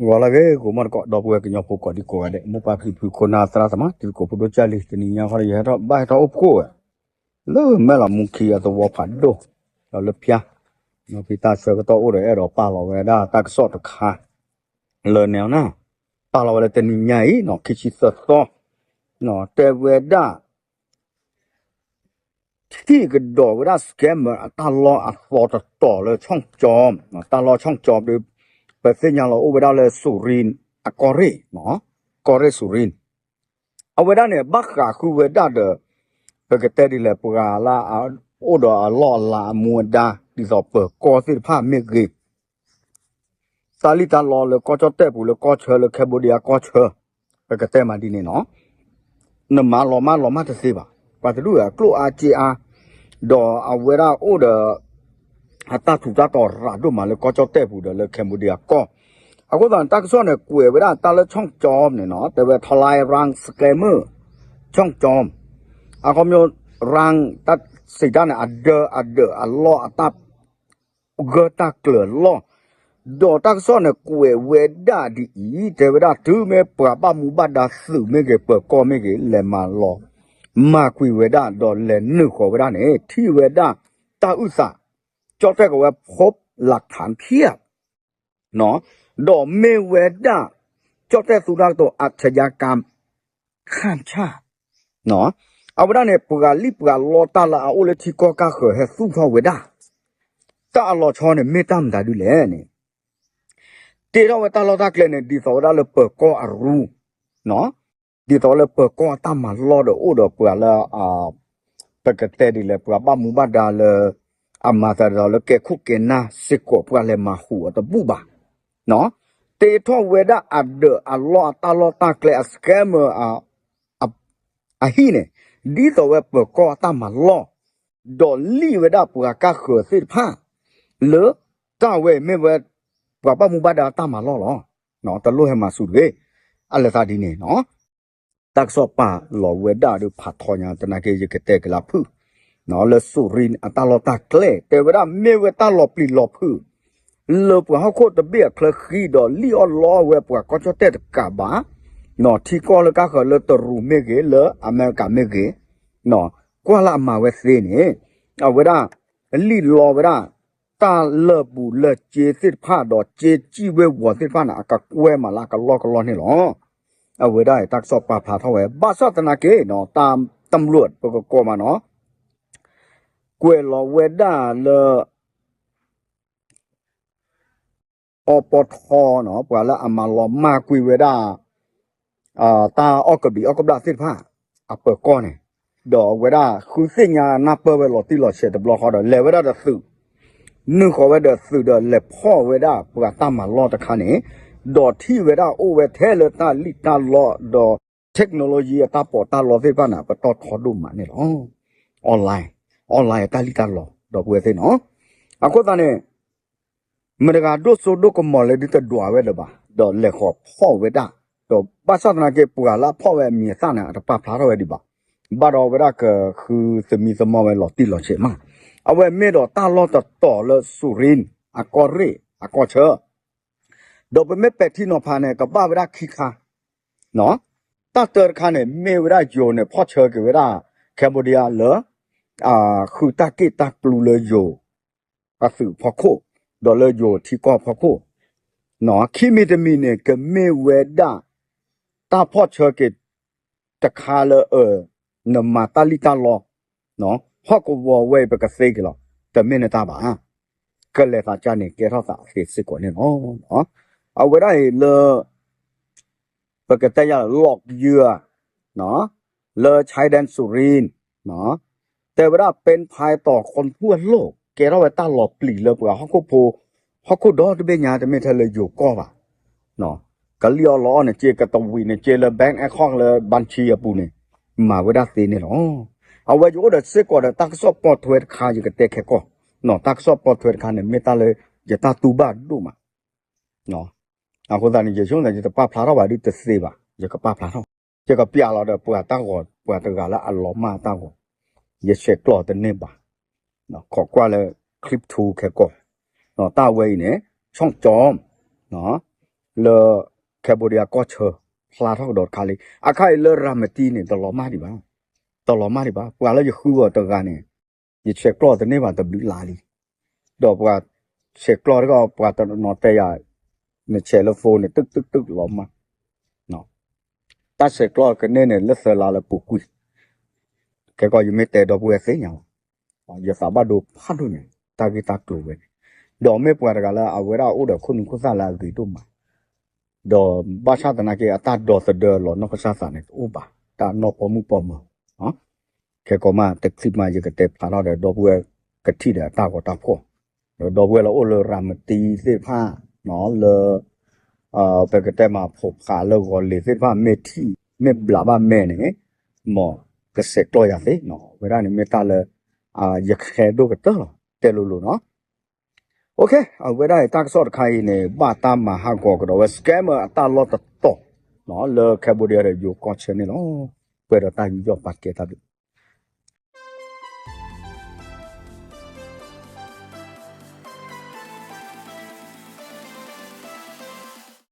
ဂီၤလၢအဂ့ၤ ဂီၤမီၢ်တကိး ဒီပုၢ်ဝဲၢ်ကညီဖိကိးဒံကိးဂၤဒဲး မိၢ်ပၢ်ဖံဖု ခိၣ်နၢ်သရၣ်သမါ တံၤသကိးဖိဒိၣ်ကၢ်လံၤ တနံၤညါဃီဒီး ယဟဲထီၣ်ဘၣ်ဟဲထီၣ်အိၣ်ဖှိၣ်ဝဲ လၢမဲၢ်လီၤမူခံအသဝီဖးဒိၣ် ဒီးလၢဖၠါ ဖံသးဆၢကတီၢ်အိၣ်ဒီး အဲၣ်ဒိးပာ်လီၤဝဲဒၣ်တၢ်ကစီၣ်တခါ လၢန့ၣ် ပာ်လီၤဝဲလၢတနံၤညါအံၤ ခံဆံသၢသီ တဲဝဲဒၣ် ထံၣ်ကဒီးဝဲဒၣ် scammer အတၢ်လီၢ်အသီတတီၤလၢ ช่องจอม တၢ်လီၢ် ช่องจอม ဒီး ပသ့ၣ်ညါလီၤအိၣ်ဝဲဒၣ်လၢ စူၤရ့ၣ် အကီၢ်ရ့ၣ် ကီၢ်ရ့ၣ်စူၤရ့ၣ် အဝဲဒၣ်န့ၣ် ဘၣ်ဃးဃုာ်ဝဲဒၣ်ဒီး ပကတဲဒ်လဲၣ် ပှၤလၢအအိၣ်ဒီးအလီၢ်အလၤ အမူအဒါ ဒ်သိးပၢၤကီၢ်သ့ၣ်တဖၣ်မ့ၢ်ဂ့ၤ တၢ်လံၣ်တၢ်လီလၢကီၢ်ကၠီၣ်တဲၣ်ပူၤ လၢကီၢ်ဆၢ လၢ Cambodia ကီၢ်ဆၢ ပကတဲမးဒ်န့ၣ်နီၤ နမၤလီၤမၢ်လီၤမၢ်တသ့ဘၣ် ပှၤတဒူၣ်အကျိၣ်အါစ့အါ ဒီးအဝဲဒၣ်အိၣ်ဒီး အတၢ်ထူးတၢ်တီၤရၤဒိၣ်မးလၢကီၢ်ကၠီၣ်တဲၣ်ပူၤဒီးလၢ Cambodia ကီၢ် အဃိသတးန့ၣ် တၢ်ကစီၣ်န့ၣ် ကွဲးဝဲဒၣ်တၢ်လၢ ช่องจอม န့ၣ်နီၤ တဲဝဲ ทลายรัง scammer ช่องจอม အခီပညီ รัง တၢ်စံးတၢ်န့ၣ် အဒၢ အဒၢးအလီၢ်အတၢ် ဂၢၢ်တၢ်ကျၢၤလီၢ် ဒီးတၢ်ကစီၣ်န့ၣ်ကွဲးဝဲဒၣ်ဒ်အံၤ တဲဝဲဒၣ်တုၤမ့ၢ်ပှၤဘၣ်မူဘၣ်ဒါသုးမ့ၢ်ဂ့ၤ ပၢၤကီၢ်မ့ၢ်ဂ့ၤ လဲၤမၤလီၤ မၤကွံာ်ဝဲဒၣ် ဒီးလဲၤနုာ်ဃီၤဝဲဒၣ်န့ၣ် ထံၣ်ဝဲဒၣ်တၢ်အုၣ်သး ကၠီၣ်တဲၣ်ကဝဲ พบหลักฐานเพียบ ဒီးမ့ၢ်ဝဲဒၣ် ကၠီၣ်တဲၣ်သူတၢ်ကတိၤ อาชญากรรมข้ามชาติ အဝဲဒၣ်န့ၣ် ပှၤလံၣ်ပှၤလီတၢ်လၢအအိၣ်လၢထံကီၢ်ကၢ်ဃၢၤ ဟဲသူၣ်ထီၣ်ဝဲဒၣ် တၢ်အလီၤဆီန့ၣ် မ့ၢ်တၢ်မတၤဒ်လဲၣ်န့ၣ် တ့ထီၣ်ဝဲတၢ်လီၢ်တၢ်ကျဲန့ၣ် ဒ်သိးဝဲဒၣ်လၢပၢၤကီၢ်အရူ ဒ်သိးလၢပၢၤကီၢ်အတၢ်မၤလီၢ်ဒီးအိၣ်ဒီးပှၤလၢ ပကတဲဒ်လဲၣ် ပှၤဘၣ်မူဘၣ်ဒါလၢ အမၤသးဒ်သိးလၢကဲခိၣ်ကဲနၢ်စ့ၢ်ကီး ပှၤလဲၤမၤဟူးအီၤတဘူၣ်ဘၣ် တ့ထီၣ်ဝဲဒၣ်အဒၢးအလီၢ်အတၢ်လီၢ်တၢ်ကျဲအ scammer အဟံၣ်န့ၣ် ဒ်သိးဝဲပၢၤကီၢ်အတၢ်မၤလီၢ် ဒီးလံၣ်ဝဲဒၣ်ပှၤကၢ်ဃၢၤသ့ၣ်တဖၣ် လၢတၢ်ဝဲအံၤမ့ၢ်ဝဲ ပှၤဘၣ်မူဘၣ်ဒါတၢ်မၤလီၢ်လီၤ. တလိၣ်ဟဲမၤဆူၣ်တဂ့ၤ. အလဲၤသးဒ်န့ၣ်နီၤ တၢ်ကစီၣ်ပာ်လီၤဝဲဒၣ်ဒီးဖးထီညါ သနာ်က့ ယကတဲကလၢဖုၣ် လၢစူၤရ့ၣ်အတၢ်လီၢ်တၢ်ကျဲ တဲဝဲဒၣ်မ့ၢ်ဝဲတၢ်လီၤပျံၤလီၤဖုး လၢပှၤဟီၣ်ခိၣ်တဘ့ၣ်အချၢဃံဒီးလံၣ်အီၣ်လီအီၣ်ဝဲပှၤကီၢ်ကၠီၣ်တဲၣ်တကးဘၣ် ထံကီၢ်လၢကၢ်ဃၢၤလၢတရူးမ့ၢ်ဂ့ၤ လၢအမဲရကၤမ့ၢ်ဂ့ၤ ကွၢ်လၢအမၤဝဲသ့န့ၣ် အဝဲဒၣ် လံၣ်လီဝဲဒၣ် တၢ်လၢာ်ဘူၣ်လၢာ်စ့သ့ၣ်တဖၣ်ဒီး စ့စံၣ်ဝ့ၢ်ဝီၤသ့ၣ်တဖၣ်န့ၣ် အကကွဲမးလၢအကလီၢ်ကလီၢ်န့ၣ်လီၤ. အဝဲဒၣ်တၢ်ကစီၣ်ပာ်ဖျါထီၣ်ဝဲ ဘၣ်ဆၣ်သနာ်က့ တၢ်တမျၢၢ်ပကကိးမးနီၤ ကွဲးလီၤဝဲဒၣ်လၢ အီပီထီနီၤ ပှၤလၢအမၤလီၤမၢ်ကွံာ်ဝဲဒၣ် တၢ်အီၣ်ကဘျံးအီၣ်ကဘျၣ်သ့ၣ်တဖၣ် အပၢၤကီၢ်န့ၣ် ဒီးအဝဲဒၣ်ဃုသ့ၣ်ညါနၢ်ပၢၢ်ဝဲလီၤတံၢ်လီၤဆဲးတဘျီဃီဒီး လဲၤဝဲဒၣ်ဒီးသုး နုာ်ဃီၤဝဲဒီးသုးဒီးလဲၤဖီၣ်ဝဲဒၣ်ပှၤတၢ်မၤလီၢ်တခါန့ၣ် ဒီးထံၣ်ဝဲဒၣ်အိၣ်ဝဲထဲလၢတၢ်လံၣ်တၢ်လီဒီး technology အတၢ်ပီးတၢ်လီသ့ၣ်တဖၣ်န့ၣ် ပတီၢ်ထီဒိၣ်မးန့ၣ်လီၤ. online online တၢ်လံၣ်တၢ်လီ ဒီပုၢ်ဝဲၢ်သ့ၣ်နီၤ အဃိသတးန့ၣ် မတၤတဂၤဒိၣ်စိဒိၣ်ကမီၤလၢဒ်တဒွးဝဲလၢၤဘၣ် ဒီးလဲၤဃီၤဖီၣ်ဝဲဒၣ် ဒီးဘၣ်ဆၣ်သနာ်က့ ပှၤလၢအဖီၣ်ဝဲအမံၤအသၣ်န့ၣ် အတပာ်ဖျါထီၣ်ဝဲဒံးဘၣ် ဘၣ်ဒီးအဝဲဒၣ်ကဃုသမံသမိးဝဲလီၤတံၢ်လီၤဆဲးမး အဝဲမ့ၢ်ဒီးတၢ်လီၢ်တတီၤလၢ စူၤရ့ၣ် အကီၢ်ရ့ၣ် အကီၢ်ဆၢ ဒီးပမ့ၢ်ပဲာ်ထံနီၤဖးန့ၣ် ကဘၣ်ဝဲဒၣ်ခံခါ တၢ်တၢတခါန့ၣ် မ့ၢ်ဝဲဒၣ်ယိၤန့ၣ် ဖီၣ်ဆၢက့ၤဝဲဒၣ် Cambodia လၢ ဃုတၢ်က့ၣ်တၢ်ကျူလၢယိၤ အသုးဖီခိၣ် ဒီးလၢယိၤထံကီၢ်ဖီခိၣ် ခံမံၤတမံၤန့ၣ် ကမ့ၢ်ဝဲဒၣ် တၢ်ဖီၣ်ဆၢက့ၤ တခါလၢအ နမၤတၢ်လံၣ်တၢ်လီ ဟီၣ်ကဝီၤဝဲအံၤပကသ့က့ၤလီၤ တမ့ၢ်နတၢ်ဘၣ် ကလဲၤသးကါန့ၣ် ကဲထီၣ်သးသ့စ့ၢ်ကီးန့ၣ်လီၤ. အဝဲဒၣ်အံၤလၢ ပကတဲယၤလီၢ်ယၢၤ လၢ ชายแดนสุรินทร์ တဲဝဲဒၣ် เป็นภัยต่อคนทั่วโลก ကဲထီၣ်ဝဲတၢ်လီၤပျံၤလၢပှၤဟီၣ်ခိၣ်ဖိ ဟီၣ်ခိၣ်ဒီတဘ့ၣ်ညါ တမ့ၢ်ထဲလၢယိၤကီၢ်ဘၣ် ကလံၣ်အီၣ်လီအီၣ်န့ၣ်က့ ကတဝံၤန့ၣ်က့ လၢ bank account လၢ บัญชี အပူၤန့ၣ် မၤဝဲဒၣ်သ့န့ၣ်လီၤ. အဝဲယအိၣ်ဒီးစ့ၢ်ကီးဒီးတၢ်ကစီၣ်ပိာ်ထွဲတခါ ယကတဲခဲကီၢ် တၢ်ကစီၣ်ပိာ်ထွဲတခါန့ၣ် မ့ၢ်တၢ်လၢယတၢ်တူၢ်ဘၣ်ဒိၣ်မး အဃိသတးန့ၣ် ယဆိကမိၣ်သး ယတပာ်ဖျါထီၣ်ဘၣ်ဒ်တသ့ဘၣ် ယကပာ်ဖျါထီၣ် ယကပျးလီၤဒီးပှၤတၢ်ဂီၤ ပှၤတဂၤလၢအလီၤမၢ်တၢ်ဂီၤ ယဆဲးကျိးတန့ၢ်ဘၣ် ခိးကွၢ်လၢ clip two ခဲကီၢ် တၢ်ဝဲအံၤန့ၣ် ช่องจอม တၢ် လၢ Cambodia ကီၢ်ဆၢ ဖျါထီၣ်ကဒီးတခါလံ. အခါအံၤလၢရၤမတံန့ၣ် တလီၤမၢ်ဒံးဘၣ်, တလီၤမၢ်ဒံးဘၣ်. ပှၤလၢယဃုဂီၤတဂၤန့ၣ် ယဆဲးကျိးတန့ၢ်ဘၣ်တဘျုးလါလံ. ဒီးပှၤဆဲးကျိးတခီ ပှၤတနီၤတဲယၤ နဆဲးလၢ phone န့ၣ် တုၣ်တုၣ်တုၣ်လီၤမၢ် တၢ်ဆဲးကျိးကန့ၢ်န့ၣ် လၢသၢလါလၢပူၤကွံာ်, ခဲကီး ယမ့ၢ်တဲဒီပုၢ်ဝဲၢ်သ့ၣ်ညါလီၤ. ယသးဘၣ်ဒိဖးဒိၣ်ညါ တၢ်ဂ့ၢ်တၢ်ကျိၤဝဲန့ၣ်, ဒီးမ့ၢ်ပှၤတဂၤလၢအဝဲဒၣ်အိၣ်ဒီးခိၣ်နူာ်ခိၣ်သၣ်လၢအဂ့ၤဒိၣ်မး, ဒီးဘၣ်ဆၣ်သနာ်က့ အတၢ်ဒီသဒၢလီၤနီၢ်ကစၢ်သးန့ၣ်တအိၣ်ဘၣ်, တၢ်နီၢ်ပိာ်မုၣ်ပိာ်မၢၤ ခဲကီးမး တချုးမး ယကတဲဖျါထီၣ်ဒီး ဒီပုၢ်ဝဲၢ်ကထံၣ်ဒီးအတၢ်ဂီၤတၢ်ဖှီၣ်, ဒီးဒီပုၢ်ဝဲၢ်လၢအိၣ်လၢရၤမတံသ့ၣ်တဖၣ် လၢ ပကတဲမး ဖိးဖးလၢဂီၤလ့ၤသ့ၣ်တဖၣ် မ့ၢ်ထံၣ် မ့ၢ်ဘျးဘၣ်မဲာ်န့ၣ် မ်ကဆဲးကျိးယၤသ့နီၤ. အဝဲဒၣ်န့ၣ်မ့ၢ်တၢ်လၢ ယဃဲဒိၣ်ကတၢၢ်လီၤ တဲလိၤလိၤနီၤ. အဝဲဒၣ်အံၤ တၢ်ကစီၣ်တခါအံၤန့ၣ် ဘၣ်တၢ်မၤဟးဂီၤကဒီးဝဲ scammer အတၢ်လီၢ်တတီၤ လၢ Cambodia ဒီးယိၤကီၢ်ဆၢန့ၣ်လီၤ. ပှဲၤဒီးတၢ်ယူးယီၣ်ပာ်ကဲတၢ်ဘျုး